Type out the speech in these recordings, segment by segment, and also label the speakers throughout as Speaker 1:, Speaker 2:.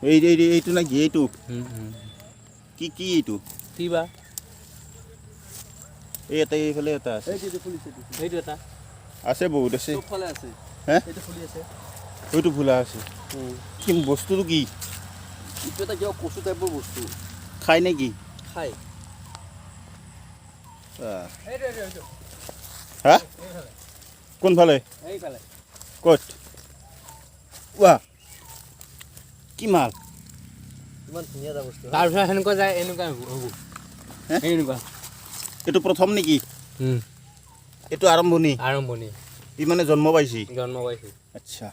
Speaker 1: এই এই এইটো না কি এইটো? কি কি এইটো?
Speaker 2: কি বা?
Speaker 1: এই এটা, এইফালে এটা আছে।
Speaker 3: এইটো ফুলিছে, এইটো।
Speaker 2: সেইটো এটা।
Speaker 1: আছে, বহুত আছে।
Speaker 3: চবফালে আছে।
Speaker 1: হে?
Speaker 3: এইটো ফুলি আছে।
Speaker 1: সেইটো ফুলা আছে। কি বস্তুটো কি?
Speaker 3: এইটো এটা কিবা কচু টাইপৰ বস্তু।
Speaker 1: খাই নেকি?
Speaker 3: খাই।
Speaker 2: সেইটো সেইটো সেইটো।
Speaker 1: হা, কোনফালে?
Speaker 2: এইফালে।
Speaker 1: ক'ত? ৱা, কি মাল!
Speaker 3: ইমান ধুনীয়া এটা বস্তু।
Speaker 2: তাৰপিছত সেনেকুৱা যায়, এনেকুৱা হ'ব।
Speaker 1: হে?
Speaker 2: এনেকুৱা।
Speaker 1: এইটো প্ৰথম নেকি? এইটো আৰম্ভণি।
Speaker 2: আৰম্ভণি।
Speaker 1: ই মানে জন্ম পাইছি?
Speaker 2: জন্ম পাইছে।
Speaker 1: আচ্ছা,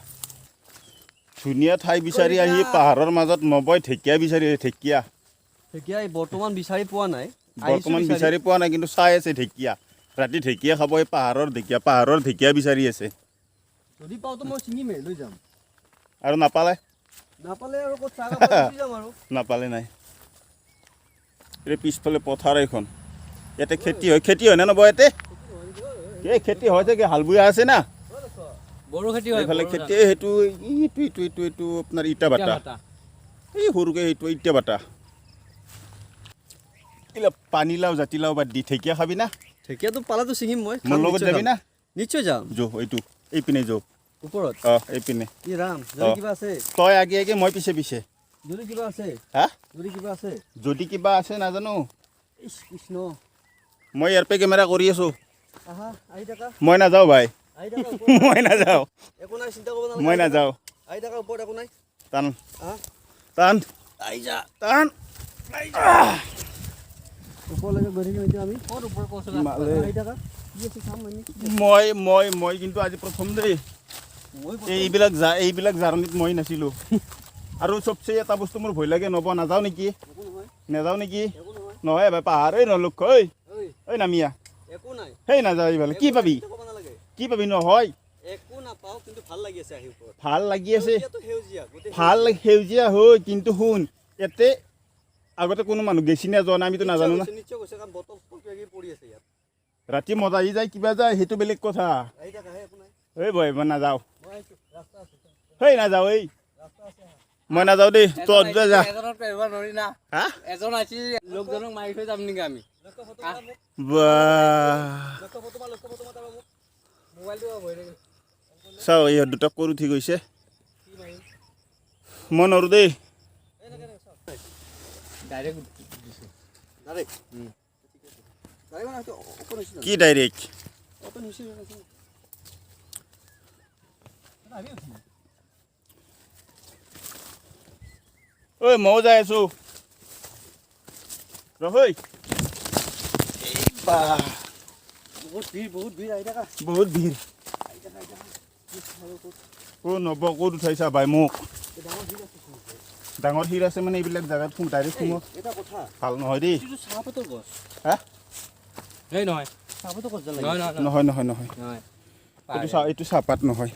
Speaker 1: ধুনীয়া ঠাই বিচাৰি আহি পাহাৰৰ মাজত নবই ঢেকীয়া বিচাৰি আছে, ঢেকীয়া।
Speaker 3: ঢেকীয়া এই বৰ্তমান বিচাৰি পোৱা নাই। আহিছো।
Speaker 1: বৰ্তমান বিচাৰি পোৱা নাই, কিন্তু চাই আছে ঢেকীয়া। ৰাতি ঢেকীয়া খাব। এই পাহাৰৰ ঢেকীয়া, পাহাৰৰ ঢেকীয়া বিচাৰি আছে।
Speaker 3: যদি পাওঁতো মই ছিঙিমেই, লৈ যাম।
Speaker 1: আৰু নাপালে?
Speaker 3: নাপালে আৰু ক'ত চাহ খাব গুচি যাম আৰু।
Speaker 1: নাপালে নাই। এই পিছফালে পথাৰ এইখন, ইয়াতে খেতি হয়। খেতি হয় নে নব ইয়াতে? এই খেতি হয় চাগে, হাল বোৱা আছে না।
Speaker 2: বড়ো খেতি হয়।
Speaker 1: এইফালে
Speaker 2: বড়ো।
Speaker 1: খেতি। সেইটো এইটো এইটো এইটো এইটো আপোনাৰ ইটা
Speaker 2: ধান।
Speaker 1: ভাটা।
Speaker 2: ভাটা।
Speaker 1: এই সৰুকে সেইটো ইটা ভাটা। এইবিলাক পানীলাও, জাতিলাও বাদ দি ঢেকীয়া খাবি না?
Speaker 3: ঢেকীয়াটো পালেতো ছিঙিম মই।
Speaker 1: মোৰ
Speaker 3: খাম,
Speaker 1: লগত
Speaker 3: নিশ্চয়
Speaker 1: যাবি
Speaker 3: খাম।
Speaker 1: না?
Speaker 3: নিশ্চয় যাম।
Speaker 1: যো, এইটো এইপিনে যো।
Speaker 3: ওপৰত?
Speaker 1: অঁ, এইপিনে।
Speaker 3: ই ৰাম, যদি কিবা আছে।
Speaker 1: তই আগে আগে, মই পিছে পিছে।
Speaker 3: যদি কিবা আছে।
Speaker 1: হা?
Speaker 3: যদি কিবা আছে।
Speaker 1: যদি কিবা আছে নাজানো।
Speaker 3: ইছ কৃষ্ণ।
Speaker 1: মই ইয়াৰ পৰা কেমেৰা কৰি আছোঁ।
Speaker 3: আহা, আহি থাকা।
Speaker 1: মই নাযাওঁ ভাই।
Speaker 3: আহি থাকা ওপৰত।
Speaker 1: মই নাযাওঁ।
Speaker 3: একো নাই, চিন্তা কৰিব নালাগে।
Speaker 1: মই
Speaker 3: আহি থাকা।
Speaker 1: নাযাওঁ।
Speaker 3: আহি থাকা, ওপৰত একো নাই।
Speaker 1: টান।
Speaker 3: আহা।
Speaker 1: টান।
Speaker 3: আহি যা।
Speaker 1: টান।
Speaker 3: ওপৰলৈকে গৈ থাকিম এতিয়া আমি।
Speaker 2: ক'ত ওপৰত কচু?
Speaker 1: মালে।
Speaker 3: আহি থাকা, কি আছে চাম আমি।
Speaker 1: মই মই মই কিন্তু আজি প্ৰথম দেই।
Speaker 3: মই
Speaker 1: এইবিলাক যা, এইবিলাক জাৰণিত মই নাছিলোঁ। আৰু চবচে এটা বস্তু মোৰ ভয় লাগে। নব, নাযাওঁ নেকি?
Speaker 3: একো নহয়।
Speaker 1: নাযাওঁ নেকি?
Speaker 3: একো নহয়।
Speaker 1: নহয় ভাই, পাহাৰ এই নলক্ষ ঐ।
Speaker 3: ঐ।
Speaker 1: ঐ নামিয়া।
Speaker 3: একো নাই।
Speaker 1: সেই নাযাওঁ এইফালে। কি
Speaker 3: একো নাই,
Speaker 1: পাবি?
Speaker 3: চিন্তা কৰিব নালাগে।
Speaker 1: কি পাবি? নহয়।
Speaker 3: একো নাপাওঁ, কিন্তু ভাল লাগি আছে আহি ওপৰত।
Speaker 1: ভাল লাগি আছে।
Speaker 3: সেউজীয়াটো সেউজীয়া গোটেই।
Speaker 1: ভাল সেউজীয়া হৈ, কিন্তু শুন, ইয়াতে আগতে কোনো মানুহ গেছি না, যোৱা নাই, আমিতো নাজানো না।
Speaker 3: নিশ্চয় গৈছে, নিশ্চয় গৈছে, কাৰণ বটল চটল কিবা কিবি পৰি আছে ইয়াত।
Speaker 1: ৰাতি মজা আহি যায়, কিবা যায়, সেইটো বেলেগ কথা।
Speaker 3: আহি থাকা হে, একো নাই।
Speaker 1: ঐ ভাই, মই নাযাওঁ।
Speaker 3: মই আহিছোঁ, ৰাস্তা আছে।
Speaker 1: হেই, নাযাওঁ এই।
Speaker 3: ৰাস্তা আছে, আহা।
Speaker 1: মই নাযাওঁ দেই, তই তই যা।
Speaker 2: এজনক এৰিব নোৱাৰি না।
Speaker 1: হা?
Speaker 2: এজন আছিল, লোকজনক মাৰি থৈ যাম নেকি আমি?
Speaker 3: লক্ষ্য, ফটো মাৰা মোক।
Speaker 1: বাহ।
Speaker 3: লক্ষ্য, ফটো মাৰ, লক্ষ্য, ফটো মাৰ তাৰপৰা মোক।
Speaker 2: মোবাইলটো ভৰি থাকিল।
Speaker 1: চাওঁ, ইহঁত দুটা ক'ত উঠি গৈছে। মই নৰো দেই।
Speaker 2: ডাইৰেক্ট দিছে।
Speaker 3: ডাইৰেক্ট। ডাইৰেক্ট মানে হয়তো অপন হৈছে জানো?
Speaker 1: কি ডাইৰেক্ট?
Speaker 3: অপন হৈছে জানো? আমি উঠিম।
Speaker 1: ঐ, ময়ো যাই আছো, ৰহ। বাহ।
Speaker 3: বহুত ভিৰ, বহুত ভিৰ, আহি থাকা।
Speaker 1: বহুত ভিৰ।
Speaker 3: আহি থাকা, আহি থাকা। কি আৰু ক'ত?
Speaker 1: অ' নব, ক'ত উঠাইছা ভাই মোক?
Speaker 3: এই ডাঙৰ ভিৰ আছে চোন।
Speaker 1: ডাঙৰ শিল আছে মানে এইবিলাক জেগাত ডাইৰেক্ট
Speaker 3: এই,
Speaker 1: সোমোৱা
Speaker 3: এটা কথা।
Speaker 1: ভাল নহয় দেই।
Speaker 3: এইটো চাহপাতৰ গছ।
Speaker 1: হা?
Speaker 2: এই নহয়।
Speaker 3: চাহপাতৰ গছ যেন
Speaker 2: নহয়।
Speaker 3: লাগে।
Speaker 2: নহয়।
Speaker 1: নহয় নহয় নহয়।
Speaker 2: নহয়।
Speaker 1: এইটো চাহপাত নহয়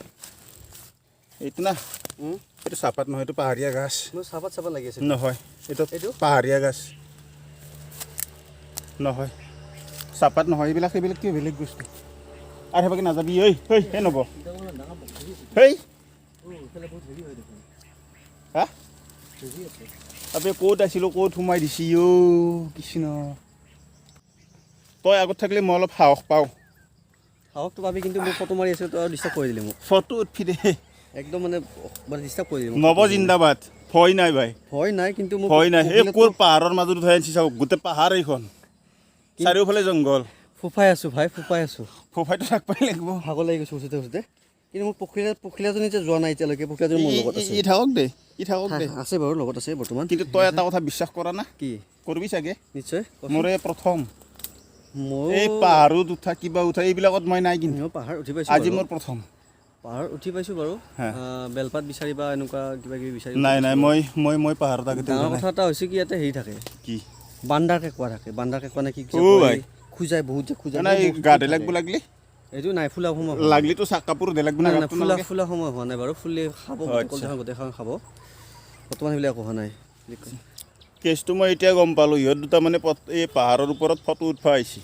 Speaker 1: এইটো না। এইটো চাহপাত নহয়, এইটো পাহাৰীয়া গাছ।
Speaker 3: মোৰ চাহপাত চাহপাত লাগি আছে।
Speaker 1: নহয়, এইটো
Speaker 3: এইটো?
Speaker 1: পাহাৰীয়া গাছ নহয়, চাহপাত নহয় এইবিলাক। সেইবিলাক কিয় বেলেগ বস্তু। আৰু সেইভাগে নাযাবি ঐ। ঐ, সেই নব।
Speaker 3: ডাঙৰ হেৰি আছে।
Speaker 1: হেই।
Speaker 3: অ' এইফালে বহুত হেৰি হয় দেখোন।
Speaker 1: হা?
Speaker 3: হেৰি আছে।
Speaker 1: তাতে ক'ত আছিলোঁ, ক'ত সোমাই দিছি অ' কৃষ্ণ। তই আগত থাকিলে মই অলপ সাহস পাওঁ।
Speaker 3: সাহসটো পাবি, কিন্তু মোক ফটো মাৰি আছিল, তই আৰু ডিষ্টাৰ্ব কৰি দিলি মোক।
Speaker 1: ফটো উঠি দে।
Speaker 3: একদম মানে মানে ডিষ্টাৰ্ব কৰি দিলি মোক।
Speaker 1: নৱ জিন্দাবাদ। ভয় নাই ভাই।
Speaker 3: ভয় নাই, কিন্তু মোক
Speaker 1: ভয় নাই। এই ক'ৰ পাহাৰৰ মাজত উঠাই আনিছি চাওক। গোটেই পাহাৰ এইখন, চাৰিওফালে জংঘল।
Speaker 3: ফুফাই আছোঁ ভাই, ফুফাই আছোঁ।
Speaker 1: ফোফাইটো থাকবাই লাগিব।
Speaker 3: ভাগৰ লাগি গৈছে উঠোতে উঠোতে। কিন্তু মোৰ পখিলাজনী যে যোৱা নাই এতিয়ালৈকে, পখিলাজনী মোৰ লগত আছে।
Speaker 1: ই থাকক দে, ই থাকক দে।
Speaker 3: আছে বাৰু, লগত আছে বৰ্তমান।
Speaker 1: কিন্তু তই এটা কথা বিশ্বাস কৰা না?
Speaker 3: কি?
Speaker 1: কৰবি চাগে।
Speaker 3: নিশ্চয়।
Speaker 1: মোৰ এই প্ৰথম
Speaker 3: ময়ো।
Speaker 1: এই পাহাৰত উঠা, কিবা উঠা, এইবিলাকত মই নাই কিন্তু।
Speaker 3: ময়ো পাহাৰ উঠি পাইছোঁ
Speaker 1: আজি
Speaker 3: বাৰু।
Speaker 1: মোৰ প্ৰথম।
Speaker 3: পাহাৰ উঠি পাইছোঁ বাৰু।
Speaker 1: হা।
Speaker 3: বেলপাত বিচাৰি বা এনেকুৱা কিবা কিবি বিচাৰি
Speaker 1: নাই নাই, মই মই মই পাহাৰত আগতে
Speaker 3: ডাঙৰ
Speaker 1: উঠা নাই।
Speaker 3: কথা এটা হৈছে কি, ইয়াতে হেৰি থাকে।
Speaker 1: কি?
Speaker 3: বান্দাৰ কেঁকুৱা থাকে। বান্দাৰ কেঁকুৱা নে কি?
Speaker 1: অ' ভাই।
Speaker 3: খোজাই বহুত যে খোজাই।
Speaker 1: নাই,
Speaker 3: বহুত
Speaker 1: গা
Speaker 3: থাকে।
Speaker 1: ধে লাগব লাগলি।
Speaker 3: এইটো নাই, ফুলা সময় হোৱা নাই।
Speaker 1: লাগলিতো চাক কাপোৰ ধে লাগব না।
Speaker 3: নাই, নাই,
Speaker 1: গাটো
Speaker 3: ফুলা
Speaker 1: নালাগে।
Speaker 3: ফুলা সময় হোৱা নাই বাৰু। ফুলে খাব।
Speaker 1: আচ্ছা।
Speaker 3: গোটেই গোটেইখন খাব। বৰ্তমান সেইবিলাক একো হোৱা নাই।
Speaker 1: কেছটো মই এতিয়া গম পালোঁ। ইহঁত দুটা মানে এই পাহাৰৰ ওপৰত ফটো উঠবা আহিছে।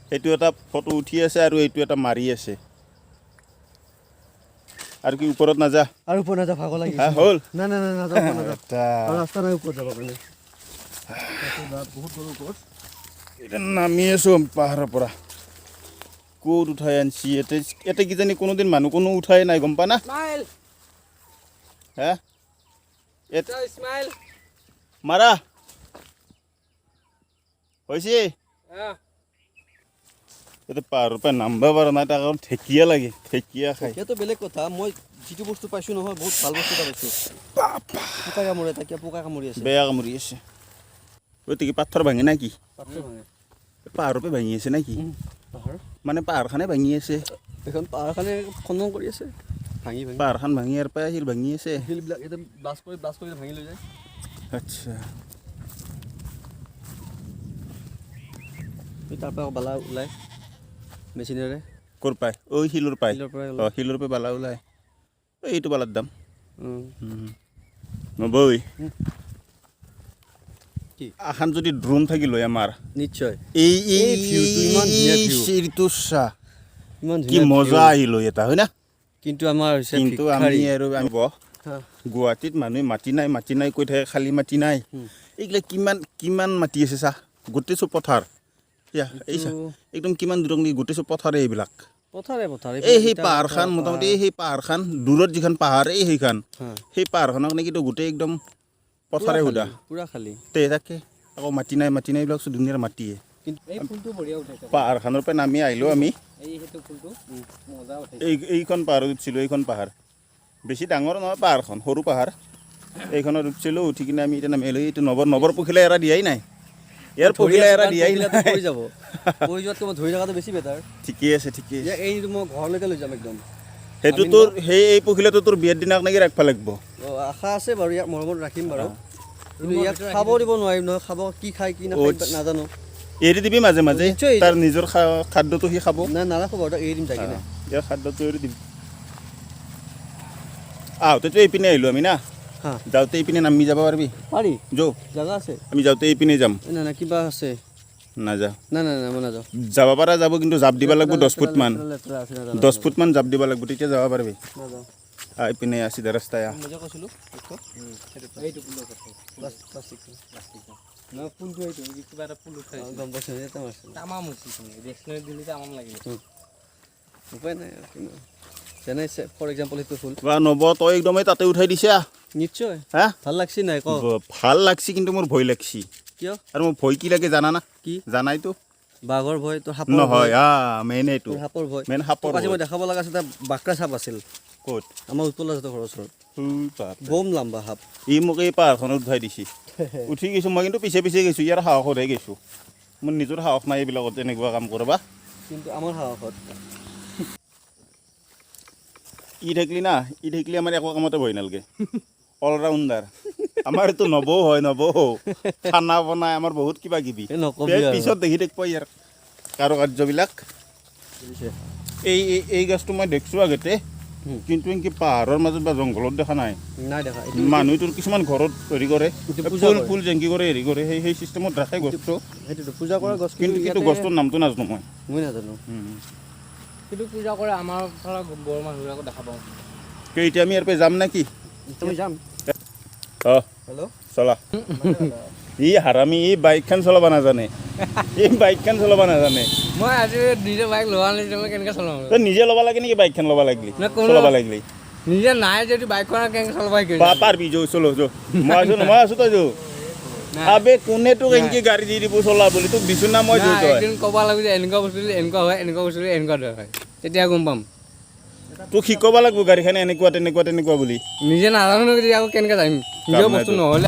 Speaker 1: সেইটো এটা ফটো উঠি আছে আৰু এইটো এটা মাৰি আছে। আৰু কি ওপৰত নাযা?
Speaker 3: আৰু ওপৰত নাযাওঁ, ভাগৰ লাগি
Speaker 1: হা, হ'ল।
Speaker 3: নাই নাই নাই, নাযাওঁ, ওপৰত নাযাওঁ। আৰু ৰাস্তা নাই ওপৰত যাবৰ কাৰণে। বহুত গ'লো ওপৰত।
Speaker 1: এতিয়া নামি আছোঁ পাহাৰৰ পৰা। ক'ত উঠাই আনছি ইয়াতে? ইয়াতে কিজানি কোনোদিন মানুহ কোনো উঠাই নাই, গম পা না?
Speaker 2: স্মাইল।
Speaker 1: হে, ইয়াতে।
Speaker 2: স্মাইল।
Speaker 1: মাৰা হৈছে। ইয়াতে পাহাৰৰ পৰা নামব পৰা নাই, তাৰ কাৰণ ঢেকীয়া লাগে, ঢেকীয়া খাই।
Speaker 3: সেইটো বেলেগ কথা। মই যিটো বস্তু পাইছোঁ নহয়, বহুত ভাল বস্তু এটা পাইছোঁ। পোকা কামুৰে, তাকে পোকা কামুৰি আছে।
Speaker 1: বেয়া কামুৰি আছে। গতিকে পাথৰ ভাঙে না কি?
Speaker 3: পাথৰ ভাঙে।
Speaker 1: পাহাৰৰ পৰা ভাঙি আছে নে কি?
Speaker 3: পাহাৰ।
Speaker 1: মানে পাহাৰখনে ভাঙি আছে।
Speaker 3: এইখন পাহাৰখনে খনন কৰি আছে ভাঙি ভাঙি।
Speaker 1: পাহাৰখন ভাঙি ইয়াৰ পৰা শিল ভাঙি আছে।
Speaker 3: শিলবিলাক একদম ব্লাষ্ট কৰি ব্লাষ্ট কৰি ভাঙি লৈ যায়।
Speaker 1: আচ্ছা।
Speaker 3: এই তাৰ পৰা বালা ওলাই মেচিনেৰে।
Speaker 1: ক'ৰ পায়? ঐ, শিলৰ পায়?
Speaker 3: শিলৰ পৰাই।
Speaker 1: অঁ, শিলৰ পৰা বালা ওলায়। ঐ, এইটো বালাৰ দাম।
Speaker 3: ওলাই।
Speaker 1: নবৈ।
Speaker 3: কি?
Speaker 1: আখান যদি ড্ৰোন থাকিল হয় আমাৰ
Speaker 3: নিশ্চয়।
Speaker 1: এই
Speaker 3: এই ভিউটো ইমান ধুনীয়া view।
Speaker 1: চিৰিটো চা।
Speaker 3: ইমান
Speaker 1: কি
Speaker 3: ধুনীয়া
Speaker 1: মজা
Speaker 3: view।
Speaker 1: আহিল হয় এটা, হয় না?
Speaker 3: কিন্তু আমাৰ হৈছে
Speaker 1: কিন্তু আমি
Speaker 3: ভিক্ষাৰী।
Speaker 1: আৰু আমি বহ।
Speaker 3: হা।
Speaker 1: গুৱাহাটীত মানুহে মাটি নাই, মাটি নাই কৈ থাকে, খালী মাটি নাই। এইগিলা কিমান কিমান মাটি আছে চা, গোটেই চব পথাৰ। ইয়া, এই চা, একদম কিমান দূৰত নেকি গোটেই চব পথাৰে এইবিলাক।
Speaker 3: পথাৰে পথাৰ।
Speaker 1: এই সেই পাহাৰখান, মোটামুটি এই সেই পাহাৰখান, দূৰত যিখন পাহাৰ, এই সেইখান, সেই পাহাৰখনক নেকি গোটেই একদম পথাৰে সুধা।
Speaker 3: পুৰা খালী।
Speaker 1: তে তাকে আকৌ মাটি নাই, মাটি নাই, এইবিলাক চব দুনিয়াৰ মাটিয়ে।
Speaker 3: কিন্তু
Speaker 2: এই ফুলটো বঢ়িয়া উঠাইছে।
Speaker 1: পাহাৰখনৰ পৰা নামি আহিলোঁ আমি।
Speaker 2: এই সেইটো ফুলটো মজা উঠাইছে।
Speaker 1: এইখন পাহাৰত উঠিছিলোঁ। এইখন পাহাৰ বেছি ডাঙৰ নহয়, পাহাৰখন সৰু পাহাৰ। এইখনত উঠিছিলোঁ, উঠি কিনে আমি এতিয়া নামি আহিলোঁ। এইটো নবৰ পখিলা এৰা দিয়াই নাই, ইয়াৰ পখিলা এৰা দিয়াই নাই।
Speaker 3: পৰি যাব। পৰি যোৱাতকৈ মই ধৰি থকাটো বেছি বেটাৰ।
Speaker 1: ঠিকেই আছে, ঠিকেই আছে।
Speaker 3: ইয়াক এই মই ঘৰলৈকে লৈ যাম একদম।
Speaker 1: সেইটো তোৰ সেই এই পখিলাটো তোৰ বিয়াৰ দিনাক নেকি ৰাখিব লাগিব।
Speaker 3: অ, আশা আছে বাৰু, ইয়াক মৰমত ৰাখিম বাৰু। কিন্তু ইয়াক খাব দিব নোৱাৰিম নহয়। খাব কি খায় কি নাখায় নাজানো।
Speaker 1: এৰি দিবি মাজে মাজে।
Speaker 3: নিশ্চয়।
Speaker 1: তাৰ নিজৰ খাদ্যটো সি খাব।
Speaker 3: নাই, নাৰাখো বাৰু, তাক এৰি দিম যাই কিনে।
Speaker 1: ইয়াৰ খাদ্যটো এৰি দিবি। আহোঁতেতো এইপিনে আহিলোঁ আমি না?
Speaker 3: হা।
Speaker 1: যাওঁতে এইপিনে নামি যাব পাৰিবি?
Speaker 3: পাৰি।
Speaker 1: যৌ।
Speaker 3: জাগা আছে।
Speaker 1: আমি যাওঁতে এইপিনে যাম।
Speaker 3: এই নাই নাই, কিবা আছে।
Speaker 1: নাযাওঁ?
Speaker 3: নাই নাই নাই, মই নাযাওঁ।
Speaker 1: যাব পাৰা যাব, কিন্তু জাপ দিব লাগিব 10 ফুটমান।
Speaker 3: লেতেৰা আছে, নাযাওঁ।
Speaker 1: 10 ফুটমান জাপ দিব লাগিব, তেতিয়া যাব পাৰিবি।
Speaker 3: নাযাওঁ।
Speaker 1: আহ, এইপিনে চিধা ৰাস্তাই আহ।
Speaker 3: মই যে কৈছিলোঁ।
Speaker 2: এইটো ফুলৰ কথা।
Speaker 3: প্লাষ্টিকটো।
Speaker 2: প্লাষ্টিকটো নহয়, ফুলটো এইটো, এই কিবা এটা ফুল উঠাইছে।
Speaker 3: গম পাইছোঁ, এটা মাৰিছোঁ।
Speaker 2: তামাম হৈছে, ৰেচনেৰী দিলে তামাম লাগিলে।
Speaker 3: উপায় নাই আৰু কিনো। যেনে ফৰ এক্সাম্পল সেইটো ফুল।
Speaker 1: বা নৱ, তই একদমেই তাতে উঠাই দিছা।
Speaker 3: নিশ্চয়।
Speaker 1: হা?
Speaker 3: ভাল লাগছি নাই ক?
Speaker 1: ভাল লাগছি, কিন্তু মোৰ ভয় লাগছি।
Speaker 3: কিয়?
Speaker 1: আৰু মোৰ ভয় কি লাগে জানা না?
Speaker 3: কি?
Speaker 1: জানাইতো।
Speaker 3: বাঘৰ ভয় তোৰ, সাপৰ
Speaker 1: নহয়।
Speaker 3: ভয়।
Speaker 1: মেইন এইটো।
Speaker 3: তোৰ সাপৰ ভয়।
Speaker 1: মেইন সাপৰ
Speaker 3: তোক আজি
Speaker 1: ভয়।
Speaker 3: মই দেখাব লগা আছিল, এটা বাকৰা সাপ আছিল।
Speaker 1: ক'ত?
Speaker 3: আমাৰ উৎপল দাসহঁতৰ ঘৰৰ ওচৰত।
Speaker 1: উ, বাপৰে।
Speaker 3: বম লাম্বা সাপ।
Speaker 1: ই মোক এই পাহাৰখনত উঠাই দিছে, উঠি গৈছোঁ মই, কিন্তু পিছে পিছে গৈছোঁ, ইয়াৰ সাহসতহে গৈছোঁ। মোৰ নিজৰ সাহস নাই এইবিলাকত তেনেকুৱা কাম কৰবা।
Speaker 3: কিন্তু আমাৰ সাহসত।
Speaker 1: ই থাকিলি না, ই থাকিলি আমাৰ একো কামতে ভয় নালাগে। অলৰাউণ্ডাৰ আমাৰ এইটো নবৌ হয়, নবৌ খানা বনাই, আমাৰ বহুত কিবা কিবি।
Speaker 3: এই নকবি আৰু।
Speaker 1: পিছত দেখি থাকিব ইয়াৰ কাৰুকাৰ্যবিলাক।
Speaker 3: বুজিছে?
Speaker 1: এই গছটো মই দেখিছোঁ আগতে, কিন্তু এনেকৈ পাহাৰৰ মাজত বা জংঘলত দেখা নাই।
Speaker 3: নাই দেখা এইটো।
Speaker 1: মানুহে তোৰ কিছুমান ঘৰত হেৰি কৰে।
Speaker 3: এইটো পূজা
Speaker 1: ফুল
Speaker 3: কৰে।
Speaker 1: ফুল জেংকি কৰে, হেৰি কৰে, সেই চিষ্টেমত ৰাখে গছটো।
Speaker 3: সেইটোতো পূজা কৰা গছ।
Speaker 1: কিন্তু কিন্তু
Speaker 3: ইয়াতে-
Speaker 1: গছটোৰ নামটো নাজানো মই।
Speaker 3: মই নাজানো।
Speaker 2: কিন্তু পূজা কৰে, আমাৰ ফালৰ বৰ মানুহবিলাকো দেখা পাওঁ।
Speaker 1: কি, এতিয়া আমি ইয়াৰ পৰা যাম নেকি?
Speaker 3: আমি যাম।
Speaker 1: অঁ।
Speaker 3: হেল্ল'।
Speaker 1: চলা। ই হাৰামি, ই বাইকখন চলাব নাজানে, ই বাইকখন চলাব নাজানে।
Speaker 2: মই আজি নিজে বাইক লোৱা নাই, মই কেনেকৈ চলাম?
Speaker 1: তই নিজে ল'ব লাগে নেকি বাইকখন ল'ব লাগিলি?
Speaker 2: না, কোনো-
Speaker 1: চলাব লাগিলি।
Speaker 2: নিজে নাই যদি বাইকখন কেনেকৈ চলাব শিকিম?
Speaker 1: বা পাৰবি, যৌ, চলো যৌ, মই আছো ন, মই আছো, তই যৌ।
Speaker 2: নাই।
Speaker 1: আবে, কোনে তোক এনেকে গাড়ী দি দিব চলা বুলি? তোক দিছো না মই, যৌ
Speaker 2: নাই,
Speaker 1: তই।
Speaker 2: একদিন ক'ব লাগিব যে এনেকুৱা বস্তু এনেকুৱা হয়, এনেকুৱা বস্তু এনেকুৱা দৰে হয়, তেতিয়া গম পাম।
Speaker 1: তোক শিকাব লাগিব গাড়ীখন এনেকুৱা তেনেকুৱা তেনেকুৱা বুলি।
Speaker 2: নিজে নাজানো নহয়, তেতিয়া আকৌ কেনেকৈ জানিম? নিজৰ
Speaker 1: নাই
Speaker 2: বস্তু
Speaker 1: তোৰ।
Speaker 2: নহ'লে।